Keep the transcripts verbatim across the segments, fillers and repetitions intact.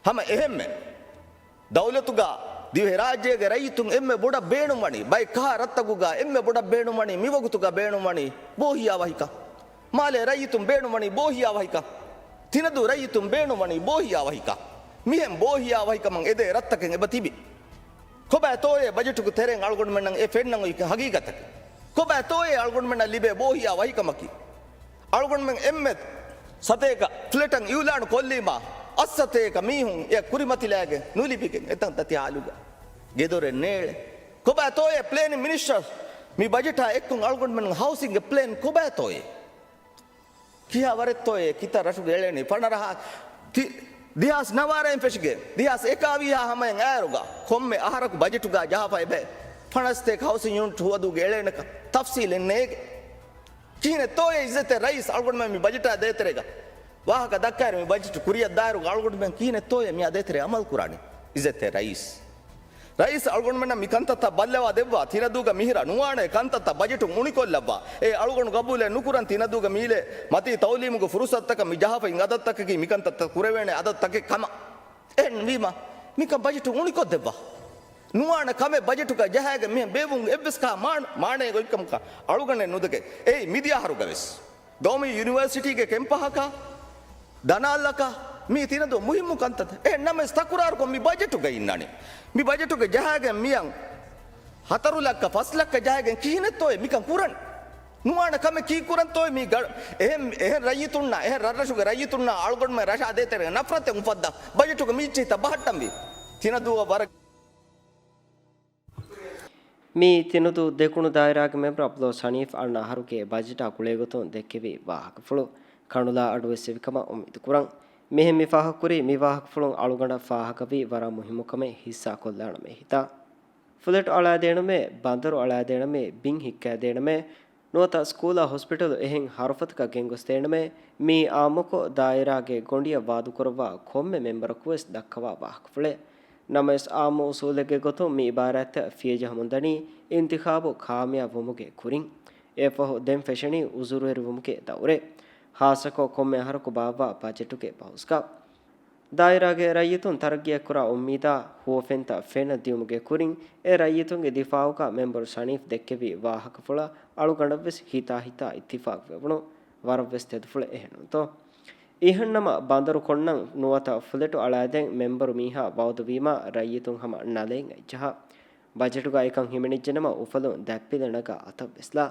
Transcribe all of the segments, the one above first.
ހަމަ އެހެންމެ ދައުލަތުގަ ދިވެހިރާއްޖޭގެ ރައްޔިތުން އެންމެ ބޮޑަށް ބޭނުންވަނީ، ބައެއް ކަހަލަ ރަށްތަކުގަ އެންމެ ބޮޑަށް ބޭނުންވަނީ، މިވަގުތުގަ ބޭނުންވަނީ ބޯހިޔާވަހިކަން. މާލޭ ރައްޔިތުން ބޭނުންވަނީ ބޯހިޔާވަހިކަން. ތިނަދޫ ރައްޔިތުން ބޭނުންވަނީ ބޯހިޔާވަހިކަން. މިހެން ބޯހިޔާވަހިކަމަށް އެދޭ ރަށްތަކެއް އެބަ ތިބި. ކޮބާތޯއޭ ބަޖެޓުގެ ތެރެއިން އަޅުގަނޑުމެންނަށް އެ ފެންނަން އޮތް ހަގީގަތަކީ؟ ކޮބާތޯއޭ އަޅުގަނޑުމެންނަށް ލިބޭ ބޯހިޔާވަހިކަމަކީ؟ އަޅުގަނޑުމެން އެންމެ ސަތޭކަ ފްލެޓަށް އިއުލާނު ކޮށްލީމާ، އަށް ސަތޭކަ މީހުން އެ ކުރިމަތިލާގެން ނުލިބިގެން އެތަންތައް ތި ހާލުގަ ގެދޮރެއް ނޭޅޭ. ކޮބާތޯއޭ ޕްލޭނިން މިނިސްޓަރ މި ބަޖެޓާ އެއްކޮށް އަޅުގަނޑުމެން ހައުސިންގ ޕްލޭން ކޮބާތޯއޭ؟ ކިހާ ވަރެއްތޯއޭ ކިތައް ރަށުގެ އެޅޭނީ؟ ފަނަރަހާ ތި-، ދިހާސް ނަވާރައިން ފެށިގެން ދިހާސް އެކާވީހާ ހަމައިން އާއިރުގަ ކޮންމެ އަހަރަކު ބަޖެޓުގަ ޖަހާފަ އެބަ ފަނަސްތޭކަ ހައުސިން ޔުނިޓް ހުވަދޫގެ އެޅޭނެކަން ތަފްސީލެއް ނޭގެ. ކިހިނެއްތޯއޭ އިއްޒަތްތެރި ރައީސް އަޅުގަނޑުމެން މި ބަޖެޓާ ދޭތެރޭގަ ވާހަކަ ދައްކާއިރު، މި ބަޖެޓު ކުރިއަށް ދާއިރުގަ އަޅުގަނޑުމެން ކިހިނެއްތޯއޭ މިއާ ދޭތެރޭ އަމަލު ކުރާނީ؟ އިއްޒަތްތެރި ރައީސް. ރައީސް އަޅުގަނޑުމެންނަށް މި ކަންތައްތައް ބައްލަވާ ދެއްވާ، ތިނަދޫގަ މިހިރަ ނުވާނެ ކަންތައްތައް ބަޖެޓުން އުނިކޮށްލައްވާ. އޭ އަޅުގަނޑު ގަބޫލެއް ނުކުރަން ތިނަދޫގަ މީލެ މަތީ ތައުލީމުގެ ފުރުސަތުތަކަށް މި ޖަހާފައި އިން އަދަދުތަކަކީ މިކަންތައްތައް ކުރެވޭނެ އަދަދުތަކެއް ކަމަށް. އެހެންވީމަ، މިކަން ބަޖެޓުން އުނިކޮށްދެއްވާ. ނުވާނެ ކަމެއް ބަޖެޓުގަ ޖަހާގެން މިހެން ބޭއްވުން އެއްވެސް ކަހަލަ މާ-، މާނައެއް އޮތްކަމަކަށް އަޅުގަނޑެއް ނުދެކެ. އެއީ މިދިޔަ އަހަރުގަވެސް ގައުމީ ޔުނިވަރސިޓީގެ ކެމްޕަހަކަށް ދަނާލަކަށް މީ ތިނަދޫ މުހިއްމު ކަންތައް. އެހެން ނަމަވެސް ތަކުރާރުކޮށް މި ބަޖެޓުގަ އިންނާނީ. މި ބަޖެޓުގަ ޖަހާގެން މިޔަން ހަތަރު ލައްކަ ފަސް ލައްކަ ޖަހާގެން ކިހިނެއްތޯއޭ މިކަން ކުރަން؟ ނުވާނެ ކަމެއް ކީއްކުރަންތޯއޭ މީ ގަ-، އެހެން، އެހެން ރައްޔިތުންނާ، އެހެން ރަށްރަށުގެ ރައްޔިތުންނާ އަޅުގަނޑުމެން ރަށާ ދޭތެރޭގަ ނަފްރަތެއް އުފައްދާ ބަޖެޓުގަ މިއިއްޗެހިތައް ބަހައްޓަންވީ. ތިނަދޫއަށް ވަރަށް މި ތިނަދޫ ދެކުނު ދާއިރާގެ މެމްބަރ އަބްދުﷲ ޝަނީފް އަންނަ އަހަރުގެ ބަޖެޓާ ގުޅޭގޮތުން ދެއްކެވި ވާހަކަފުޅު ކަނުލާ އަޑުއެއްސެވި ކަމަށް އުއްމީދުކުރަން. މިހެން މި ފާހަގަކުރީ މި ވާހަކަފުޅުން އަޅުގަނޑަށް ފާހަގަވި ވަރަށް މުހިއްމު ކަމެއް ހިއްސާކޮށްލާނަމޭ ހިތާ. ފުލެޓު އަޅާދޭނަމޭ، ބަނދަރު އަޅާދޭނަމޭ، ބިން ހިއްކާދޭނަމޭ، ނުވަތަ ސްކޫލާ ހޮސްޕިޓަލު އެހެން ހަރުފަތަކަށް ގެންގޮސްދޭނަމޭ، މީ އާއްމުކޮށް ދާއިރާގެ ގޮނޑިއަށް ވާދަކުރައްވާ ކޮންމެ މެމްބަރަކުވެސް ދައްކަވާ ވާހަކަފުޅެއް. ނަމަވެސް އާއްމު އުސޫލެއްގެ ގޮތުން މި އިބާރާތްތައް ފިޔަޖަހަމުންދަނީ އިންތިޚާބު ކާމިޔާބުވުމުގެ ކުރިން. އެއަށްފަހު ދެން ފެށެނީ އުޒުރުވެރިވުމުގެ ދައުރެއް. ހާއްސަކޮށް ކޮންމެ އަހަރަކު ބާއްވާ ބަޖެޓުގެ ބަހުސްގަ. ދާއިރާގެ ރައްޔިތުން ތަރައްގީއަށްކުރާ އުއްމީދާ ހުވަފެންތައް ފެނަށް ދިޔުމުގެ ކުރިން އެ ރައްޔިތުންގެ ދިފާއުގަ މެމްބަރު ޝަނީފް ދެއްކެވި ވާހަކަފުޅަށް އަޅުގަނޑަށްވެސް ހިތާ ހިތާ އިއްތިފާގުވެވުނު ވަރަށްވެސް ތެދުފުޅެއް އެހެންނޫންތޯ؟ އެހެންނަމަ ބަނދަރު ކޮންނަން ނުވަތަ ފުލެޓު އަޅާދޭން މެމްބަރު މީހާ ވައުދުވީމާ ރައްޔިތުން ހަމަ ނަލައެއް އައިޖަހާ. ބަޖެޓުގަ އެކަން ހިމެނިއްޖެނަމަ އުފަލުން ދަތްޕިލަނަގަ އަތަށް ވެސްލާ.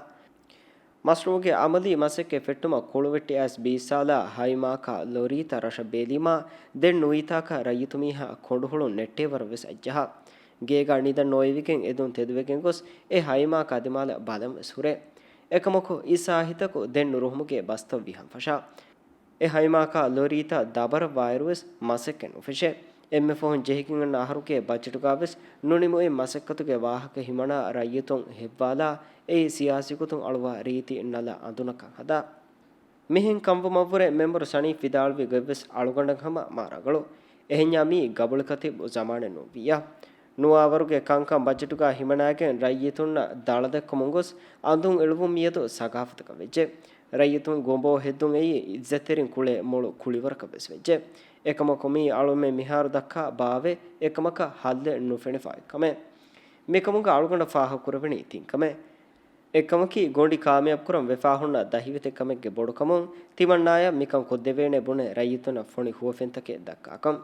މަޝްރޫޢުގެ އަމަލީ މަސައްކަތް ފެއްޓުމަށް ކުޅުވެއްޓި އައިސް ބީސް ސާލާ ހައިމާކާ ލޮރީތައް ރަށަށް ބޭލީމާ، ދެން ނުވިތާކަށް ރައްޔިތުމީހާ ކޮނޑުހުޅުން ނެއްޓޭ ވަރަށް ވެސް އައްޖަހާ. ގޭގަ ނިދަން ނޯއެވިގެން އެދުން ތެދުވެގެން ގޮސް އެ ހައިމާކާ ދިމާލަށް ބަލަން ވެސް ހުރޭ. އެކަމަކު އިސާހިތަކު ދެން ނުރުހުމުގެ ބަސްތައް ވިހަން ފަށާ. އެ ހައިމާކާ ލޮރީތައް ދަބަރަށް ވާއިރުވެސް މަސައްކަތް ނުފެށޭ. އެންމެ ފަހުން ޖެހިގެން އަންނަ އަހަރުގެ ބަޖެޓުގަވެސް ނުނިމުއި މަސައްކަތުގެ ވާހަކަ ހިމަނާ ރައްޔިތުން ހެއްވާލާ، އެއީ ސިޔާސީ ގޮތުން އަޅުވާ ރީތި ނަލަ އަނދުނަކަށް ހަދާ. މިހެން ކަންވުމަށްވުރެ މެމްބަރު ޝަނީފް ވިދާޅުވި ގޮތްވެސް އަޅުގަނޑަށް ހަމަ މާ ރަނގަޅު. އެހެންޏާ މީ ގަބުޅިކަތިބު ޒަމާނެއް ނޫންވިއްޔާ. ނުވާވަރުގެ ކަންކަން ބަޖެޓުގަ ހިމަނާގެން ރައްޔިތުންނަށް ދަޅަދެއްކުމުން ގޮސް އަނދުން އެޅުވުން މިއަދު ސަގާފަތަކަށް ވެއްޖެ. ރައްޔިތުން ގުނބޯ ހެއްދުން އެއީ އިއްޒަތްތެރިން ކުޅޭ މޮޅު ކުޅިވަރަކަށް ވެސް ވެއްޖެ. އެކަމަކު މީ އަޅުމެން މިހާރު ދައްކާ ބާވެ އެކަމަކަށް ހައްލެއް ނުފެނިފައި ކަމެއް. މިކަމުގަ އަޅުގަނޑަށް ފާހަގަކުރެވެނީ ތިން ކަމެއް. އެއްކަމަކީ، ގޮނޑި ކާމިޔާބުކުރަން ވެފާ ހުންނަ ދަހިވަތެއް ކަމެއްގެ ބޮޑުކަމުން، ތިމަންނާޔަށް މިކަން ކޮށްދެވޭނެ ބުނެ ރައްޔިތުންނަށް ފޮނި ހުވަފެންތަކެއް ދައްކާކަން.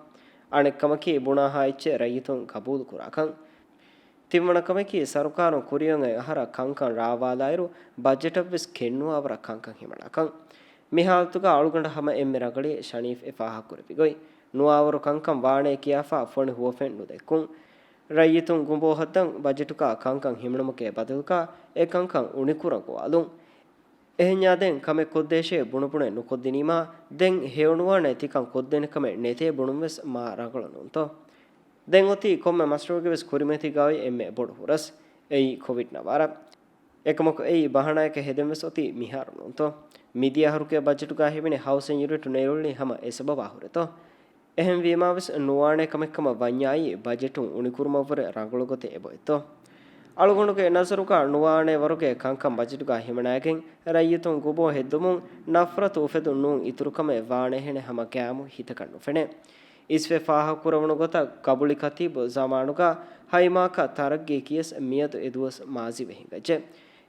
އަނެއްކަމަކީ، ބުނާހާ އެއްޗެއް ރައްޔިތުން ގަބޫލުކުރާކަން. ތިންވަނަ ކަމަކީ، ސަރުކާރުން ކުރިއަށް އޮތް އަހަރަށް ކަންކަން ރާވާލާއިރު، ބަޖެޓަށްވެސް ކެތްނުވާވަރަށް ކަންކަން ހިމަނާކަން. މި ހާލަތުގަ އަޅުގަނޑަށް ހަމަ އެންމެ ރަނގަޅީ ޝަނީފް އެ ފާހަގަކުރެއްވި ގޮތް. ނުވާވަރު ކަންކަން ވާނޭ ކިޔާފަ ފޮނި ހުވަފެން ނުދެއްކުން. ރައްޔިތުން ގުނބޯ ހައްދަން ބަޖެޓުގަ ކަންކަން ހިމެނުމުގެ ބަދަލުގަ އެ ކަންކަން އުނިކުރަން ގޮވާލުން. އެހެންޏާ ދެން ކަމެއް ކޮށްދޭށޭ ބުނުބުނެ ނުކޮށްދިނީމާ، ދެން ހެޔޮނުވާނެ ތިކަން ކޮށްދޭނެ ކަމެއް ނެތޭ ބުނުން ވެސް މާ ރަނގަޅު ނޫންތޯ؟ ދެން އޮތީ ކޮންމެ މަޝްރޫޢުގެ ވެސް ކުރިމަތީގައި އެންމެ ބޮޑު ހުރަސް. އެއީ ކޮވިޑް ނަވާރަ. އެކަމަކު އެއީ ބަހަނާއަކަށް ހެދެން ވެސް އޮތީ މިހާރު ނޫންތޯ؟ މިދިޔަ އަހަރުގެ ބަޖެޓުގަ ހިމެނި ހައުސިން ޔުނިޓު ނޭޅުނީ ހަމަ އެ ސަބަބާ ހުރެތޯ؟ އެހެންވީމާވެސް ނުވާނެ ކަމެއްކަމަށް ވަންޏާއި ބަޖެޓުން އުނިކުރުމަށްވުރެ ރަނގަޅު ގޮތެއް އެބައޮތްތޯ؟ އަޅުގަނޑުގެ ނަޒަރުގަ ނުވާނެ ވަރުގެ ކަންކަން ބަޖެޓުގަ ހިމަނާގެން ރައްޔިތުން ގުބޯ ހެއްދުމުން ނަފްރަތު އުފެދުން ނޫން އިތުރުކަމެއް ވާނެހެނެއް ހަމަ ގައިމު ހިތަކަށް ނުފެނޭ. އިސްވެ ފާހަގަކުރެވުނު ގޮތަށް، ގަބުޅި ކަތީބު ޒަމާނުގަ ހައިމާކާ ތަރައްގީ ކިޔަސް މިއަދު އެ ދުވަސް މާޒީވެ ހިނގައްޖެ.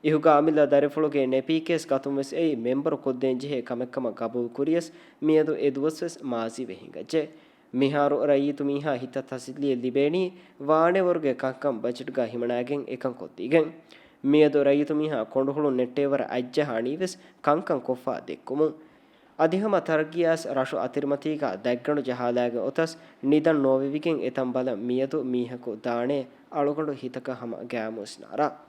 އިހުގަ އަމިއްލަ ދަރިފުޅުގެ ނެޕީކޭސް ގަތުމުވެސް އެއީ މެމްބަރު ކޮށްދޭންޖެހޭ ކަމެއްކަމަށް ގަބޫލުކުރިޔަސް މިއަދު އެ ދުވަސްވެސް މާޒީވެ ހިނގައްޖެ. މިހާރު ރައްޔިތު މީހާ ހިތަށް ތަސައްލީއެއް ލިބޭނީ ވާނެވަރުގެ ކަންކަން ބަޖެޓްގަ ހިމަނައިގެން އެކަން ކޮށްދީގެން. މިއަދު ރައްޔިތު މީހާ ކޮނޑުހުޅުން ނެއްޓޭވަރަށް އަތްޖަހާނީވެސް ކަންކަން ކޮށްފަ ދެއްކުމުން. އަދި ހަމަ ތަރައްގީއާސް ރަށު އަތިރިމަތީގަ ދަތްގަނޑު ޖަހާލައިގެން އޮތަސް ނިދަން ނޯވެވިގެން އެތަން ބަލަން މިއަދު މީހަކު ދާނެ އަޅުގަނޑު ހިތަކަށް ހަމަ ގައިމުވެސް ނާރާ.